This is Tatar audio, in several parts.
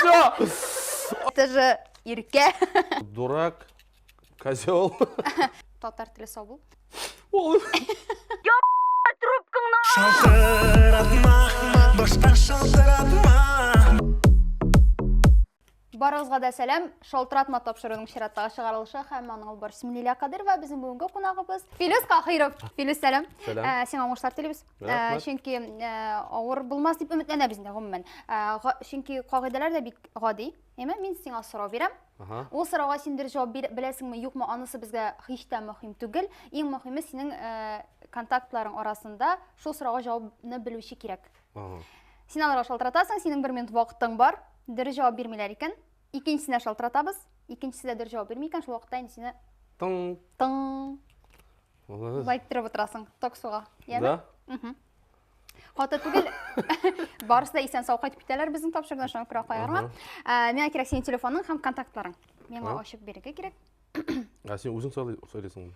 Все. Это же Иркә. Дурак, козел. Татар теле сау бул. Ул Шалтыратма, башка шалтыратма. Барыгызга да сәлам. Шалтыратма тапшыруының чираттагы чыгарылышы һәм аның алып баручысы мин Лилия Кадырова, безнең бүгенге кунагыбыз Филүс Каһиров. Филүс, сәлам. Сәлам. Ә, сиңа уңышлар телибез. Ә, Рәхмәт. чөнки ә, авыр булмас дип өметләнәбез инде гомумән. Ә, чөнки кагыйдәләр дә бик гади. Әмма мин сиңа сорау бирәм. Ага. Ул сорауга син дөрес җавап бир, беләсеңме, юкмы, анысы безгә һич тә мөһим түгел. Иң мөһиме синең ә, контактларың арасында шул сорауга җавапны белүче кирәк. Ага. Син аларга шалтыратасың, синең бер минут вакытың бар, дөрес җавап бирмиләр икән. Икенчесенә шалтыратабыз, икенчесе дә дөрес җавап бирми икән, шул вакытта инде сине Тың. тың Молодец. болай иттереп утырасың, ток суга. Яме? Да? Хата түгел. Барысы да исән сау кайтып китәләр безнең тапшырудан, шуңа күрә кайгырма. Ә, миңа кирәк синең телефоның һәм контактларың. Миңа А? ачып бирергә кирәк. Ә син үзең сайлыйсыңмы?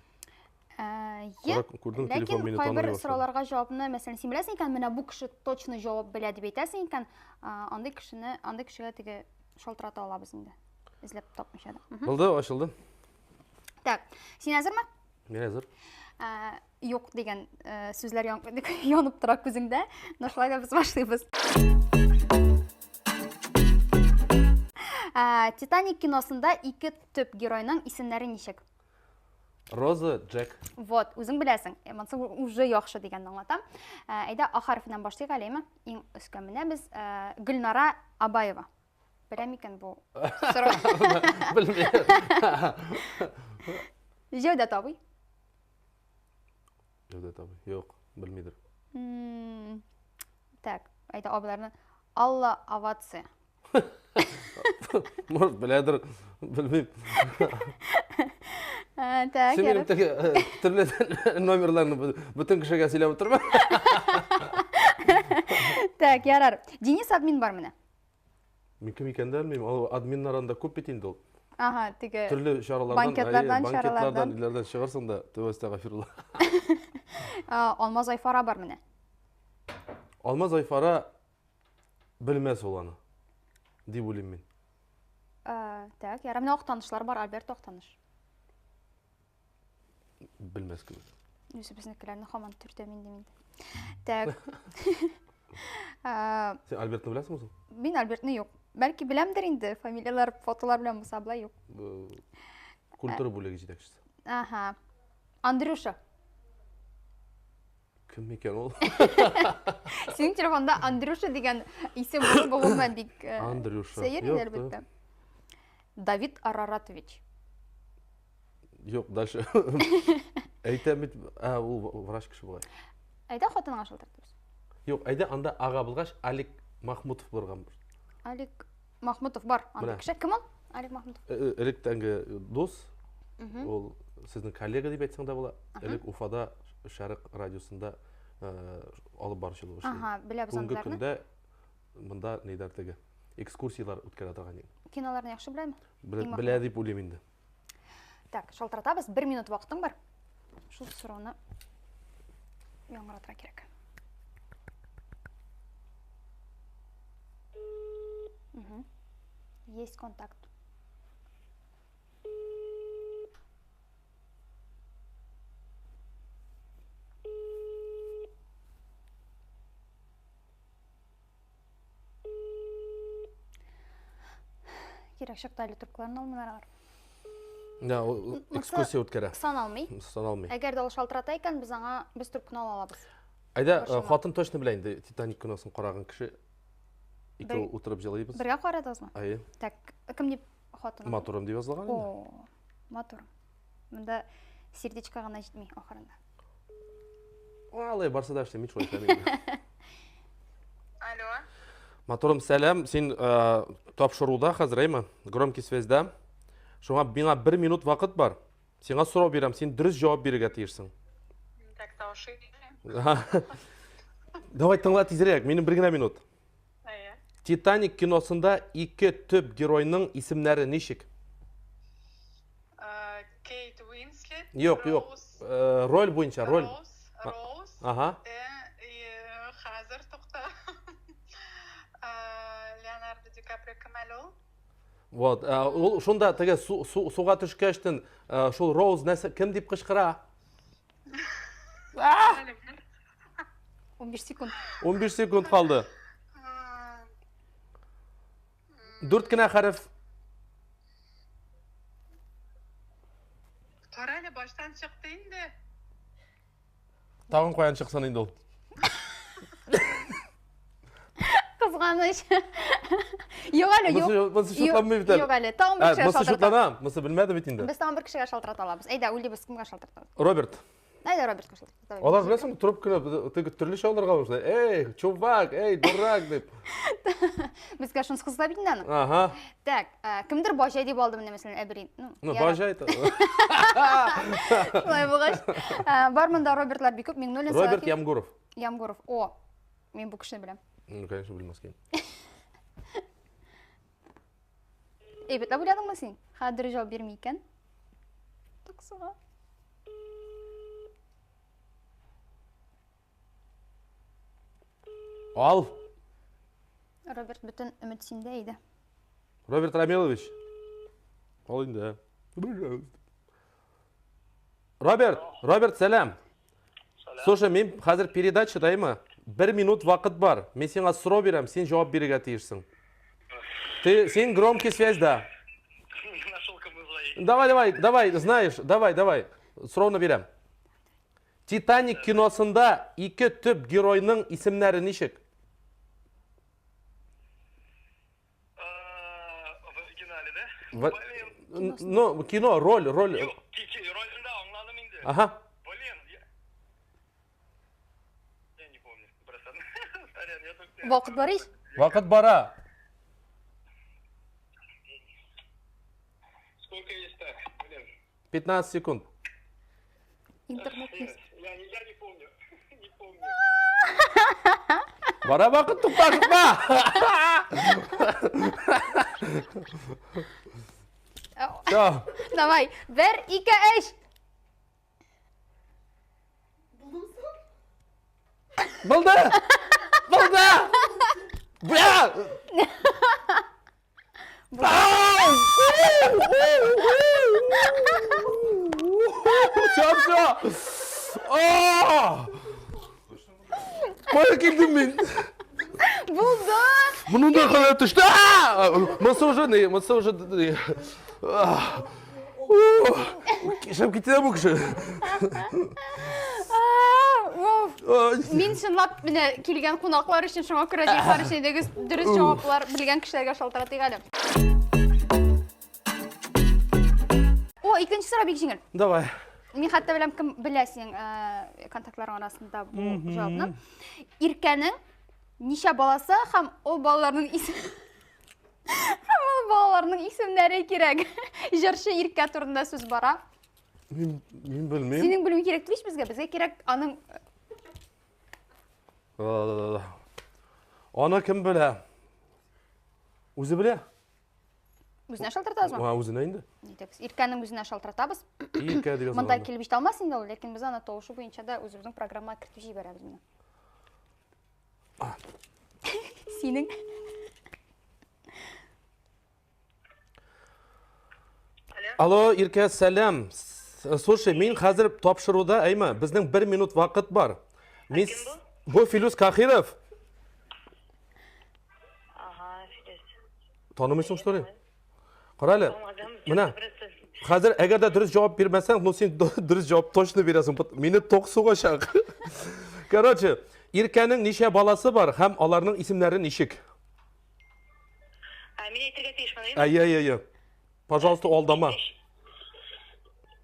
Ә, е, Кара, күрдең, телефон ләкин мине таный кайбер башлады. сорауларга җавапны, мәсәлән, син беләсең икән, менә бу кеше точно җавап белә дип әйтәсең икән, а, андый кешене, андый кешегә теге шалтырата алабыз инде. Эзләп тапмыйча да. Мгм. Булды, ачылды. Так, син әзерме? Мин әзер. Ә, юк дигән э, сүзләр янып тора күзеңдә. Но шулай да без башлыйбыз. Ә, Титаник киносында ике төп геройның исемнәре ничек? Роза, Джек. Вот, үзең беләсең. Э, монысы уже яхшы дигәнне аңлатам. Ә, әйдә, А хәрефеннән башлыйк әле, әйме? Иң өскә менәбез. Ә, Гөлнара Абаева. Белә микән бу сорау? Белмим. Җәүдәт абый. Җәүдәт абый. Юк, белмидер. Так, әйдә абыйларны. Алла Овация. Может, беләдер, белмим. Э, так, Син минем теге э, төрле номерларны бөтен кешегә сөйләп утырма. Так, ярар. Денис админ бар менә. Мин кем икәнен дә белмим. Ул админнар анда күп бит инде ул. Ага, теге Төрле чаралардан, банкетлардан, банкетлардан, иләрдән чыгарсың да, тәүбә әстәгафирулла. Алмаз Айфара бар менә. Алмаз Айфара белмәс ул аны. Дип уйлыйм мин. Так, ярар, менә Актанышлар бар, Альберт Актаныш. Белмәс кебек. Үзебезнекеләрне һаман төртәм инде мин. Так. Син Альбертны беләсеңме соң? Мин Альбертны юк. Бәлки беләмдер инде, фамилияләр, фотолар белән булса, болай юк. Культура бүлеге җитәкчесе. Ага. Андрюша. Кем икән ул? Синең телефонда Андрюша дигән исем булу бу гомумән бик э, Андрюша. сәер инде, әлбәттә. Давид Араратович. Юк, дальше. Әйтәм бит, ә, ул врач кеше бугай. Әйдә хатыныңа шалтыратабыз. Юк, әйдә анда ага булгач, Алик Махмутов булырга может. Алик Махмутов бар, анда Менә. кеше. Кем ул? Алик Махмутов. Э, э, Электәнге дус, ул сезнең коллега дип әйтсәң дә була. Элек Уфада Шәрык радиосында э, алып баручы булып эшли. Ага, беләбез Бүгенге андыйларны. көндә монда нидәр теге экскурсияләр үткәрә торган егет. Киноларны яхшы беләме? Белә, Иң белә дип уйлыйм инде. Так, шалтыратабыз. Бер минут вакытың бар. Шул сорауны яңгыратырга кирәк. Угу. Есть контакт. Кирәк чакта әле трубкаларын алмыйлар алар. Да, ул экскурсия үткәрә. Саналмый. Саналмый. Әгәр дә ул шалтырата икән, без аңа без трубканы ала алабыз. Әйдә, э, хатын точно белә инде Титаник киносын караган кеше. Икәү утырып җылыйбыз. Бергә карадыгызмы? Әйе. Так, кем дип хатын? Матурым дип язылган инде. О, матур. Монда сердечко гына җитми ахырында. Алай барса да эшләми, шулай эшләми. Алло. Матурым, сәлам. Син э, тапшыруда хәзер, әйме? Громкий связьда. Шуңа миңа бер минут вакыт бар. Сиңа сорау бирәм, син дөрес җавап бирергә тиешсең. Так, тавышы. Давай тыңла тизрәк, минем бер генә минут. Әйе. Титаник киносында ике төп геройның исемнәре ничек? Э, Кейт Уинслет. Юк, юк. Э, роль буенча, роль. Роуз, Роуз. Ага. Э, хәзер тукта. Леонардо Ди Каприо кем әле ул? Вот, ул шунда теге су, су, суга төшкәчтен шул Роуз нәрсә кем дип кычкыра? 15 секунд. 15 секунд калды. Дүрт кенә хәреф. Кара әле баштан чыкты инде. Тагын каян чыксын инде ул? Кызганыч. Юк әле, юк. Монысы шутланмый бит әле. Юк әле. Тагын бер кешегә Монысы шалтыратабыз. шутлана, монысы белмәде бит инде. Без тагын бер кешегә шалтырата алабыз. Әйдә, уйлыйбыз, кемгә шалтыратабыз. Роберт. Әйдә, Робертка шалтыратабыз. Давай. Алар беләсеңме, трубканы теге төрлечә алырга башлый. Эй, чувак, эй, дурак дип. Безгә шунысы кызык бит инде аның. Ага. Так, кемдер баҗай дип алды менә мәсәлән, әбри. Ну, ну баҗай. Шулай булгач. Бар монда Робертлар бик күп, Миңнуллин. Роберт Ямгуров. Ямгуров. О, мин бу кешене беләм. Ну, конечно, белмәскә. Әйбәтләп уйладыңмы син? Хәзер җавап бирми икән. Туксуга. Ал. Роберт, бөтен өмет синдә иде. Роберт Рамилович. Ал инде. Роберт, Роберт, сәлам. Слушай, мин хәзер передача даймы? Бер минут вакыт бар. Мин сиңа сорау бирәм, син җавап бирергә тиешсең. Ты, син громкий связьда. Нашел кому звонить. Давай, давай, давай, знаешь, давай, давай. Сорауны бирәм. Титаник киносында ике төп геройның исемнәре ничек? В оригинале, да? Блин. Ну, кино, роль, роль. Юк, ролендә аңладым инде. Ага. Блин, я не помню, братан. Сорян, я только... Вакыт бар ич. Вакыт бара. Сколько есть так? Блин. 15 секунд. Интернет есть. Я, я не помню. Не помню. Бара вакыт тукта, тукта. Все. Давай. Бер, ике, өч. Булды! Булды! Бля! Все, все! Кая килдем мин? Булды! Моны да кая төште? Монысы уже не, монысы уже не. Кешеп китә бу кеше. Мин чынлап менә килгән кунаклар өчен шуңа күрә диплар өчен әйдәгез дөрес җаваплар белгән кешеләргә шалтыратыйк әле. О, икенче сорау бик җиңел. Давай. Мин хәтта беләм кем белә синең э, контактларың арасында бу җавапны. Иркәнең ничә баласы һәм ул балаларның исеме Һәм ул балаларның исемнәре кирәк. Җырчы Иркә турында сүз бара. Мин, мин белмим. Синең белүең кирәк түгел безгә. Безгә кирәк аның Аны кем белә? Үзе белә. Үзенә шалтыратабызмы? Ха, үзенә инде. Нитәбез. Иркәнең үзенә шалтыратабыз. Иркә дигән. Монда килеп җитә алмас инде ул, ләкин без аны тавышы буенча да үзебезнең программага кертеп җибәрәбез менә. Синең. Алло, Иркә, сәлам. Слушай, мин хәзер тапшыруда, әйме, безнең бер минут вакыт бар. Мин бу Филүс Кахиров. Ага, Филүс. Танымыйсың, что ли? Кара әле. Менә. Хәзер әгәр дә дөрес җавап бирмәсәң, ну син дөрес җавап точно бирәсең. Мине ток сугачак. Короче, Иркәнең ничә баласы бар һәм аларның исемнәре ничек? Ә, мин әйтергә тиешмен, әйеме? Әйе, әйе, әйе. Пожалуйста, алдама.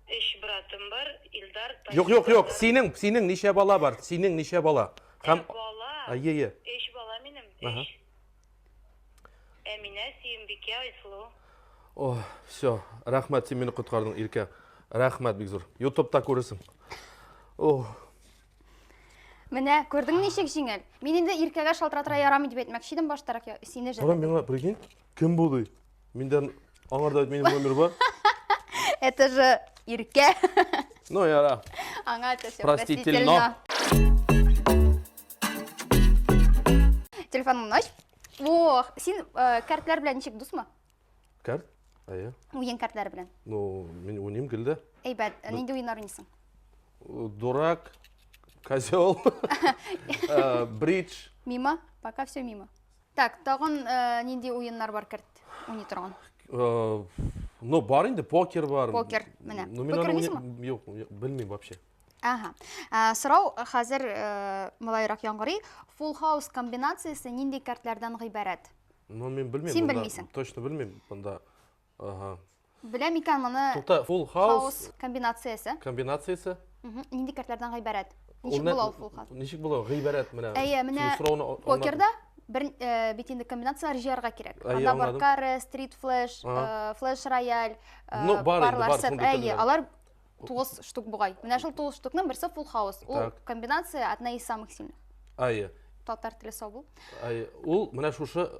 Өч братым бар, Илдар, Юк, юк, юк. Синең, синең ничә бала бар? Синең ничә бала? Һәм бала. Әйе, әйе. Өч бала минем. Өч. Әминә, Сөембикә, Айсылу. О, все. Рәхмәт, син мине коткардың, Иркә. Рәхмәт бик зур. Ютубта күрерсең. О. Менә, күрдең ничек җиңел. Мин инде Иркәгә шалтыратырга ярамый дип әйтмәкче идем баштарак, сине жәлләдем. Кара миңа, прикинь, кем бу ди? Миндән аңарда бит минем номер бар. Это же Иркә. Ну, яра. Аңа это все простительно. Телефоныңны ач. Ох, син э, кәртләр белән ничек дусмы? Кәрт? Әйе. Уен кәртләре белән. Ну, мин уйныйм гел дә. Әйбәт. Нинди уеннар уйныйсың? Дурак, козел, э, бридж. Мимо? Пока все мимо. Так, тагын э, нинди уеннар бар керт уйный торган? Э, ну, бар инде, покер бар. Покер, менә. Ну, мин Покер аны уйныйсыңмы? Юк, белмим вообще. Ага. Ә, сорау хәзер э, малайрак яңгырый. Full house комбинациясе нинди кәртләрдән гыйбарәт? Ну, мин белмим. Син монда, белмисең. Точно белмим монда. Ага. Беләм икән моны Тукта, full house house комбинациясе. комбинациясе. Мгм. Нинди кәртләрдән гыйбарәт? Ул Ничек нә- була ул full house? Ничек була? Гыйбарәт менә. Әйе, менә Синең сорауны аңладым. Покерда бер э, бит инде комбинацияләр җыярга кирәк. Әйе, Анда бар аңладым. каре, стрит флеш, Ага. э, флеш рояль, э, Ну, бар инде, парлар бар сет. шундый Әйе, төрләре. алар 9 штук бугай. Менә шул 9 штукның берсе full house. Ул Так. комбинация одна из самых сильных. Әйе. Татар теле сау бул. Әйе. Ул менә шушы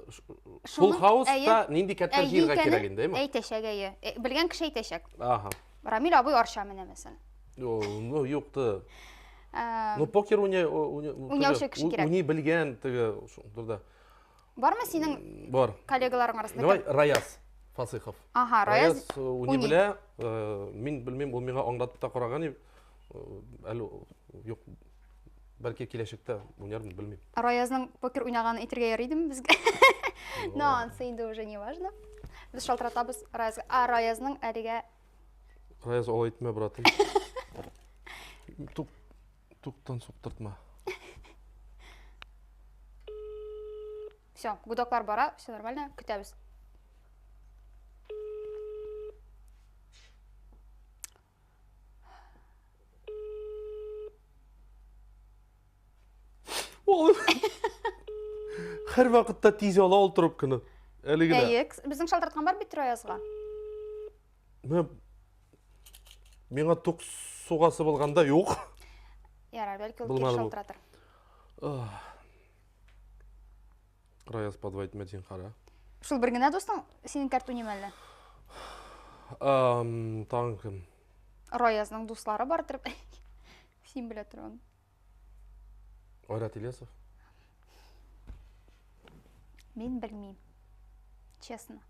full Шуның- house-та әйе. нинди кәртләр Әйе җыярга икәнен кирәк инде, әйме? Әйтәчәк, әйе. Э, Белгән кеше әйтәчәк. Ага. Рамил абый арча менә мәсәлән. О, Ну, юкты. Э, Ну, покер уйнай, Уйнаучы кеше кирәк. Уйный белгән теге шундырда. Бармы синең Бар. коллегаларың арасында? Давай кем? Раяз Фасыхов. Ага, Раяз Раяз уйный уйный. белә. Э, Мин белмим, ул миңа аңлатып та караган иде. Э, Әле юк. Бәлки киләчәктә уйнармын, белмим. Раязның покер уйнаганын әйтергә ярый идеме безгә? Но ансы инде уже не важно. Без шалтыратабыз Раязга. А Раязның әлегә Раяз, алай итмә, братым. Тук, туктан суктыртма. все, гудоклар бара, все нормально, көтәбез. Ул һәр вакытта тиз ала ул трубканы. Әле генә. Әйе, безнең шалтыраткан бар бит Раязга. Менә миңа тук сугасы булганда юк. Ярар, бәлки ул кире Булмады бу. шалтыратыр. Раяз подвайт мәдин кара. Шул бер генә дустың синең кәрт уйныймы әллә? Ам, тагын кем? Раязның дуслары бардыр. Син белә торган. Айрат Ильясов. Мин белмим. Честно.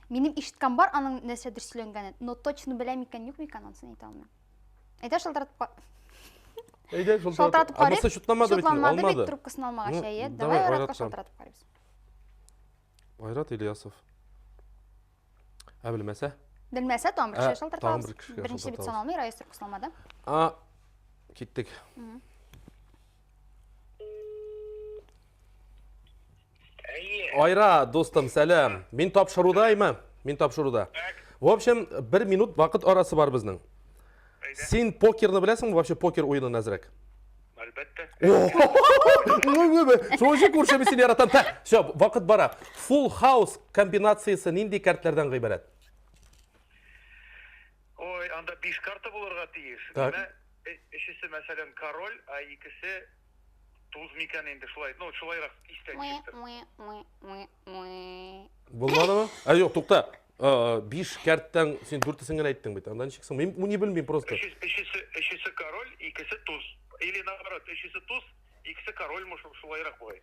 Минем ишеткән бар аның нәрсәдер сөйләнгәнен, но точно беләм икән, юк микән, анысын әйтә алмыйм. Әйдә шалтыратып ка- Әйдә, шалтыратып карыйк. Анысы чутламады бит, инде, Чутламады бит, алмады. трубкасын алмагач, Ну, әйе. давай Давай Айратка Айратка. шалтыратып карыйбыз. Айрат Ильясов. Ә белмәсә? Белмәсә, тагын бер Ә, кешегә тагын шалтыратабыз. бер кешегә Беренче бит шалтыратабыз. саналмый, Раяз трубкасын алмады. А, киттек. Әйе. Айра, дустым, сәлам. Мин тапшыруда әйме? Мин тапшыруда. В общем, бер минут вакыт арасы бар безнең. Әйдә. Син покерны беләсеңме вообще покер уенын әзрәк? Әлбәттә. Шуның өчен күрше мин сине яратам. Так, все, вакыт бара. Full house комбинациясе нинди кәртләрдән гыйбарәт? Ой, анда биш карта булырга тиеш. Так. Менә өчесе, мәсәлән, король, ә икесе туз микән инде шулай. Ну, шулайрак истән чыкты. Булмадымы? Ә юк, тукта. Биш кәрттән син дүртесен генә әйттең бит. Анда ничек соң? Мин уни белмим просто. Өчесе, өчесе король, икесе туз. Или наоборот, өчесе туз, икесе король, может, шулайрак бугай.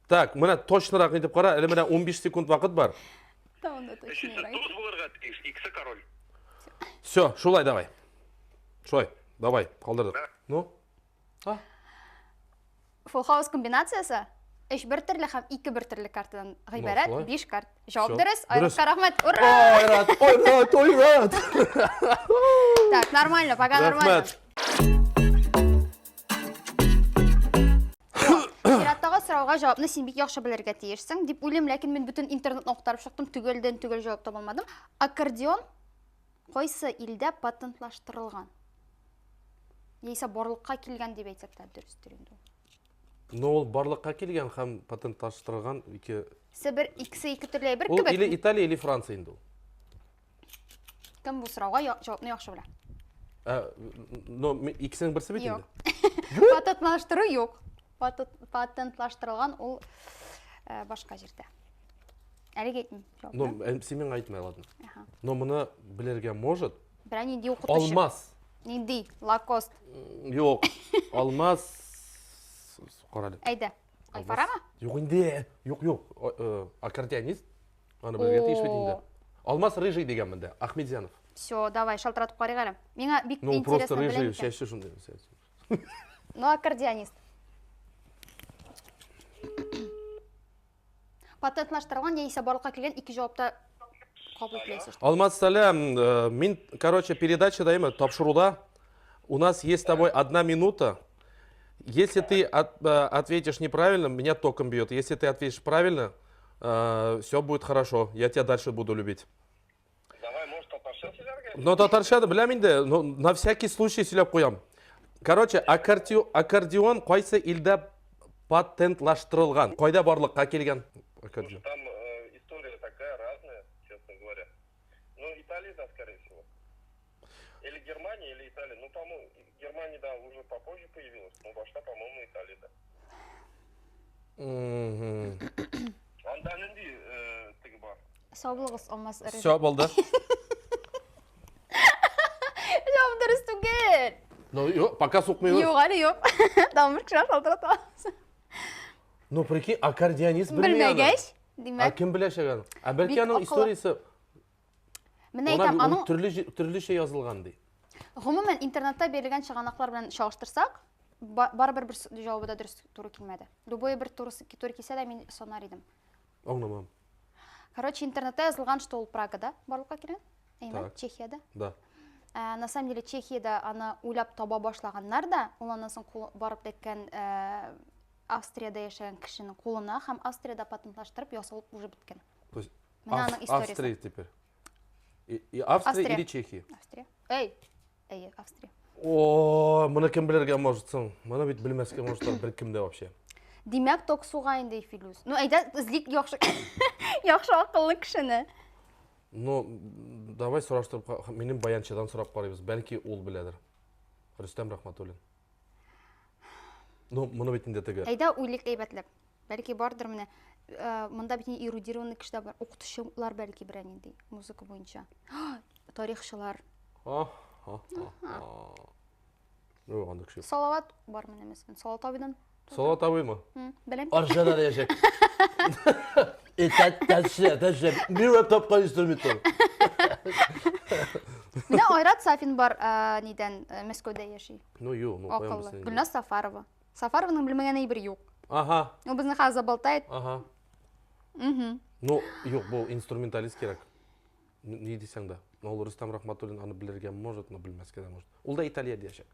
Так, менә точнырак итеп кара, әле менә 15 секунд вакыт бар. Тагын да Өчесе точныйрак. туз булырга тиеш, икесе король. Все, шулай давай. Шулай, давай, калдырдык. Ну? А? Full house комбинациясе өч бер төрле һәм ике бер төрле картадан гыйбарәт. шулай. Биш карт. Җавап Всё. дөрес. Дөрес. Айратка рәхмәт. Ура! Айрат, Айрат, Айрат! Так, нормально, пока нормально. Рәхмәт. Чираттагы сорауга җавапны син бик яхшы белергә тиешсең дип уйлыйм, ләкин мин бөтен интернетны актарып чыктым, төгәлдән төгәл җавап таба алмадым. Аккордеон кайсы илдә патентлаштырылган? Яисә барлыкка килгән дип әйтсәк тә дөрестер инде ул. Но ул барлыкка килгән һәм патентлаштырылган ике. Себер икесе ике төрле әйбер Ул кебек. или Италия, или Франция инде ул. Кем бу сорауга җавапны яхшы белә? Ә, но икесенең берсе бит Юк. инде. Патентлаштыру юк. Патентлаштырылган ул э, башка җирдә. Әлегә әйтмим. Ну, җавапны. син миңа әйтмә, ладно. Аһа. Но моны белергә может Берәр нинди укытучы. Алмаз. Нинди? Лакост. Юк, Алмаз. Кара әле. Әйдә. Айфарамы? Юк инде, юк, юк. Э, аккордеонист. Аны белергә тиеш бит инде. Алмаз Рыжий дигән монда, Ахмедзянов. Все, давай, шалтыратып карыйк әле. Миңа бик ну, интересно. Ну, просто рыжий, чәче шундый. Ну, аккордеонист. Патентлаштырылган яисә барлыкка килгән ике җавапта кабул ителәсе. Алмаз сәлам, э, мин, короче, передача дайма, тапшыруда. У нас есть с тобой одна минута. Если ты от, э, ответишь неправильно, меня током бьет. Если ты ответишь правильно, э, все будет хорошо. Я тебя дальше буду любить. Давай, может, татарча сөйләргә? Но татарча да беләм инде, но на всякий случай сөйләп куям. Короче, аккордеон кайсы илдә патентлаштырылган? Кайда барлыкка килгән аккордеон? Там э, история такая разная, честно говоря. Ну, Италия, да, скорее всего. Или Германия, или Италия. Ну, по-моему, Германия, да, уже попозже появилась, но башта, по-моему, Италия, да. Анда нинди э, теге бар? Сау булыгыз, Алмаз. Все, булды. Җавап дөрес түгел. Ну, юк, пока сукмыйбыз. Юк, әле юк. Тагын бер кеше шалтырата аласың. Ну, прикинь, аккордеонист белми аны. Белмәгәч, А димәк. кем беләчәк аны? Ә бәлки Бик аның акыллы. историясе Менә Она әйтәм, ул аның төрле төрлечә язылган ди. гомумән интернетта бирелгән чыганаклар белән чагыштырсак, барыбер бер җавабы да дөрес туры килмәде. Любой бер туры туры килсә дә мин санар идем. Аңламам. Короче, интернетта язылган, что ул Прагада барлыкка килгән. Әйме, Так. Чехиядә. Да. Ә, на самом деле Чехиядә аны уйлап таба башлаганнар да, ул аннан соң кул барып эләккән ә, Австриядә яшәгән кешенең кулына һәм Австриядә патентлаштырып ясалып уже беткән. То есть Менә аның историясе. Австрия теперь. И, и Австрия, Австрия. или Чехия? Австрия. Эй, әйе, Австрия. О, моны кем белергә может соң? Моны бит белмәскә может бер кем дә вообще. Димәк, ток суга инде Филүс. Ну, әйдә, эзлик яхшы яхшы акыллы кешене. Ну, давай сораштырып, минем баянчыдан сорап карыйбыз. Бәлки ул беләдер. Рөстәм Рахматуллин. Ну, моны бит инде теге. Әйдә уйлыйк әйбәтләп. Бәлки бардыр менә. Э, монда бит эрудированный кеше дә бар. Укытучылар бәлки берәр нинди музыка буенча. Тарихчылар. Юк, андый кеше. Салават бар менә мәсәлән. Салават абыйдан. Салават абыймы? Беләм. Арчада да яшәк. Тәтшә, тәтшә. Мин тапкан инструмент. Менә Айрат Сафин бар, э, нидән, э, Мәскәүдә яши. Ну, юк, ну, каян Акыллы. белсен. Гөлназ Сафарова. Сафарованың белмәгән әйбер юк. Ага, Ул безне хәзер заболтает. ага. Мгм. Ну, юк, бу инструменталист кирәк. Ни дисәң дә. Но ул Рөстәм Рахматуллин аны белергә может, но белмәскә дә может. Ул да Италиядә яшәк.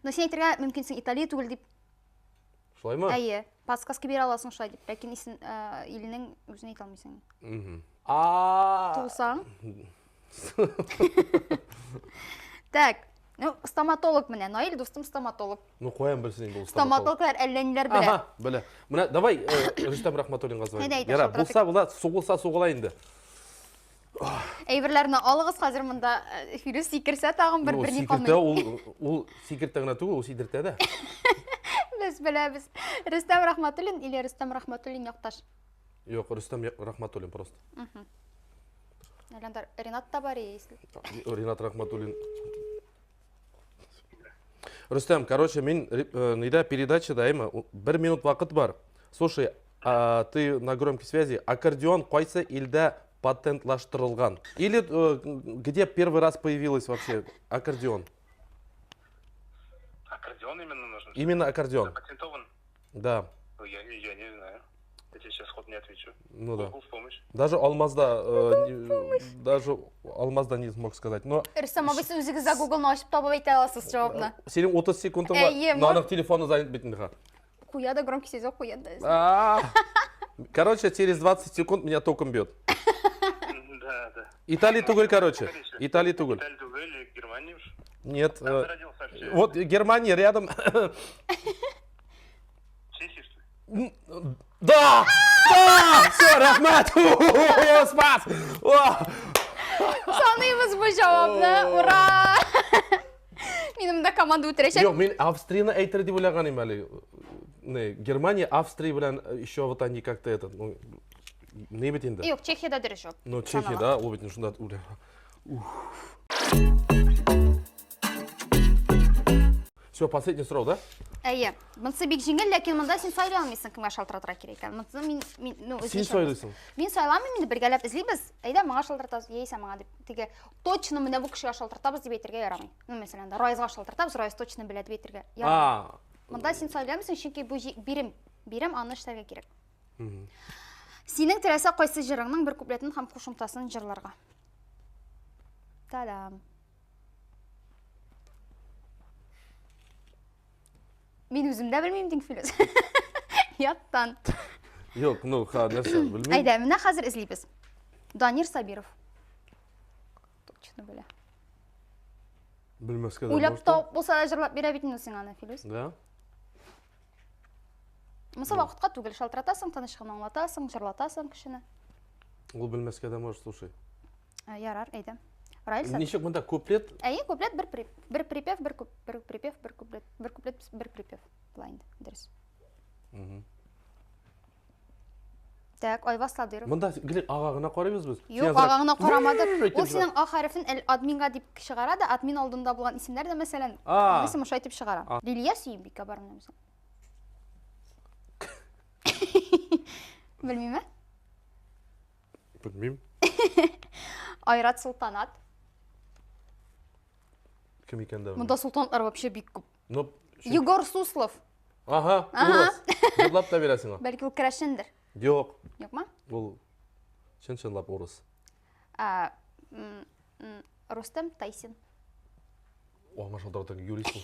Но син әйтергә мөмкинсең Италия түгел дип. Шулаймы? Әйе. Подсказка бирә аласың шулай дип. Ләкин исен э, иленең үзен әйтә алмыйсың. Мгм. А. Тулсаң. Так. Ну, стоматолог менә. Наил дустым стоматолог. Ну, каян белсен инде ул стоматолог. Стоматологлар әллә ниләр белә. Ага, белә. Менә давай э, Рөстәм Рахматуллинга звоним. Әйдә, әйдә, Яра, шалтыратыйк. булса була, сугылса сугыла инде. Әйберләрне алыгыз хәзер монда э, Филүс сикерсә тагын бер Ну, берни сикертә калмый. ул ул сикертә генә түгел, ул сидертә дә. Без беләбез. Рөстәм Рахматуллин или Рөстәм Рахматуллин якташ? Юк, Рөстәм Рахматуллин просто. Әле Ренат та бар, если. Ренат Рахматуллин. Рөстәм, короче, мин э, нидә передачада, әйме, бер минут вакыт бар. Слушай, а, ты на громкой связи. Аккордеон кайсы илдә патентлаштырылган? Или э, где первый раз появилась вообще аккордеон? Аккордеон именно нужен? Именно аккордеон. Запатентован? Да. Ну, я, я не знаю. Я тебе сейчас ход не отвечу. Ну да. Google в помощь. Даже Алмазда, э, не- даже Алмазда не смог сказать. Но Рөстәм абый, сез үзегез дә Google-ны ачып табып әйтә аласыз җавапны. синең 30 секундың бар. Әйе, Но аның телефоны занят бит инде. Куя да громкий связь куя да. А. Короче, через 20 секунд меня током бьет. Да, да. Италия түгел, короче. Италия түгел. Италия түгел, Германия уж. Нет. Там э, родился вообще. Вот Германия рядом. Чехия, что ли? Да! Да! Все, рәхмәт! Спас! О! Саныйбыз бу җавапны. Ура! Минем дә команда үтерәчәк. Юк, мин Австрияны әйтер дип уйлаган идем әле. Не, Германия, Австрия белән еще вот они как-то этот, ну, ни бит инде. Юк, Чехиядә дөрес җавап. Ну, Чехия, да, ул бит шунда үлә. Все, последний сорау, да? Әйе. Монысы бик җиңел, ләкин монда син сайлый алмыйсың, кемгә шалтыратырга кирәк икән. Монысы мин, мин, ну, Син сайлыйсың. Мин сайламыйм инде, бергәләп эзлибез. Әйдә, моңа шалтыратабыз, яисә моңа дип. Теге точно менә бу кешегә шалтыратабыз дип әйтергә ярамый. Ну, мәсәлән, да, Раизга шалтыратабыз, Раиз точно белә дип әйтергә ярамый. А. Монда син сайламыйсың, чөнки бу бирем, бирем аны эшләргә кирәк. Синең теләсә кайсы җырыңның бер куплетын һәм кушымтасын җырларга. Та-дам. Мин үзем дә белмим дин Филүс. Яттан. Юк, ну, ха, нәрсә, белмим. Әйдә, менә хәзер эзлибез. Данир Сабиров. Точно белә. Белмәскә дә. Уйлап тауып булса да җырлап бирә бит инде син аны, Филүс. Да. Монысы вакытка түгел, шалтыратасың, тыныч кына аңлатасың, җырлатасың кешене. Ул белмәскә дә может, слушай. Ә, ярар, әйдә. Раил Садыр. Ничек монда куплет? Әйе, куплет бер при, бер припев, бер куп, бер припев, бер куплет, бер куплет, бер припев. Була инде, дөрес. Так, Айваз Садыров. Монда гел ага гына карыйбыз без. Юк, ага гына карамадык. Ул синең А хәрефен әл админга дип чыгара да, админ алдында булган исемнәр дә, мәсәлән, исем ошай итеп чыгара. Лилия Сөембикә бар менә мисал. Белмиме? Белмим. Айрат Султанат. Кем икән дә. Монда султанатлар вообще бик күп. Ну, Егор Суслов. Ага, урыс. Җырлап та бирә сиңа. Бәлки ул керәшендер. Юк. Юкмы? Ул чын-чынлап урыс. А, Рустем Тайсин. Аңа шалтырата юрист ул.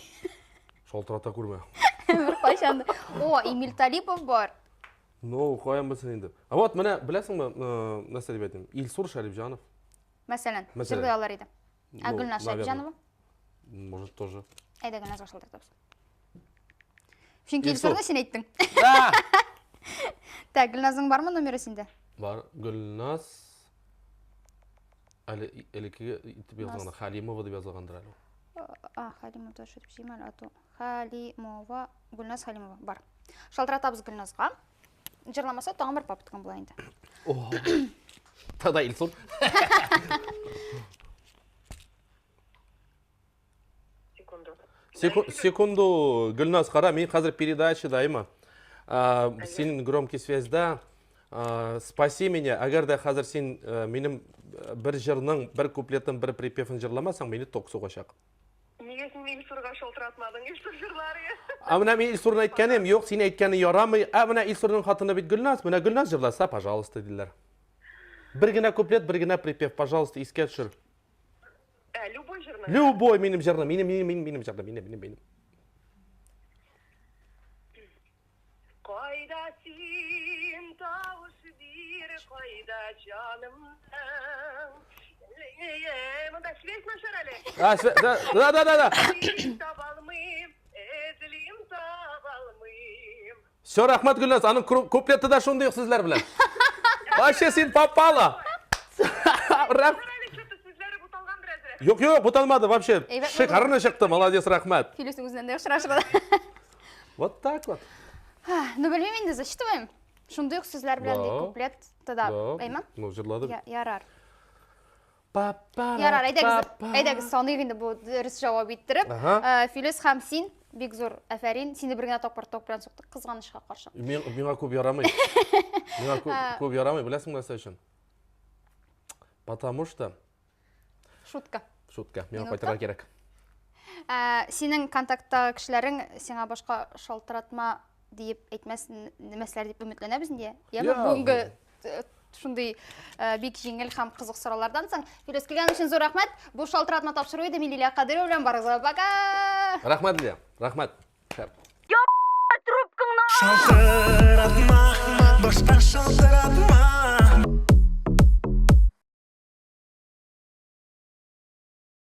Шалтырата күрмә. Бер кайчан. О, Эмиль Талипов бар. Ну, каян белсен инде. А вот менә беләсеңме, нәрсә дип әйтим? Илсур Шәрипҗанов. Мәсәлән, җырлый алар иде. Ә Гөлназ Шәрипҗанова? Может, тоже. Әйдә, Гөлназга шалтыратабыз. Чөнки Илсурны син әйттең. Так, Гөлназның бармы номеры синдә? Бар. Гөлназ әле элеккеге итеп язылган, Халимова дип язылгандыр әле. А, Халимова тоже дип җыйм әле, а то Халимова, Гөлназ Халимова бар. Шалтыратабыз Гөлназга. Җырламаса тагын бер попыткаң була инде. Тогда Илсур. Секунду. Секунду, Гөлназ, кара, мин хәзер передачада, әйме? Син громкий связьда. Спаси меня, әгәр дә хәзер син минем бер җырның бер куплетын, бер припевын җырламасаң, мине ток сугачак. Нигә син Илсурга шалтыратмадың? Илсур җырлар иде. Ә менә мин Илсурны әйткәнем, юк, син әйткәне ярамый. Ә менә Илсурның хатыны бит Гөлназ, менә Гөлназ җырласа, пожалуйста, диләр. Бер генә куплет, бер генә припев, пожалуйста, искә төшер. Ә, любой җырны. Любой минем җырны, минем, минем, минем, минем җырны, минем, минем, минем. Кайда син, тавыш бир, кайда җанымның? Монда связь начар әле. А, да, да, да, да, да. Таба алмыйм, эзлим, таба алмыйм. Все, рәхмәт, Гөлназ, аның куплеты да шундый ук сүзләр белән. Вообще син попала. Рәх... Юк, юк, буталмады вообще. Шикарно чыкты, молодец, рәхмәт. Филүснең үзеннән дә яхшырак чыгады. Вот так вот. Ну, белмим инде, зачитываем. Шундый ук сүзләр белән ди куплет тада. Әйме? Ну, җырлады. Ярар. Ярар, әйдәгез, әйдәгез саныйк инде бу дөрес җавап иттереп. Э, Филүс һәм син бик зур афәрин. Сине бер генә тапкыр ток белән суктык, кызганычка каршы. Мин, миңа күп ярамый. Миңа күп, э. күп ярамый, беләсеңме нәрсә өчен? Потому что Шутка. Шутка. Миңа кайтырга кирәк. Ә, синең контакттагы кешеләрең сиңа башка шалтыратма диеп әйтмәс нәмәсләр дип өметләнәбез инде. Яме бүгенге э, шундый э, бик җиңел һәм кызык сораулардан соң Филүс килгән өчен зур рәхмәт. Бу шалтыратма тапшыру иде. Мин Лилия Кадырова белән барыгызга пока. Рәхмәт, Лилия. Рәхмәт. Шәп. Шалтыратма, башка шалтыратма.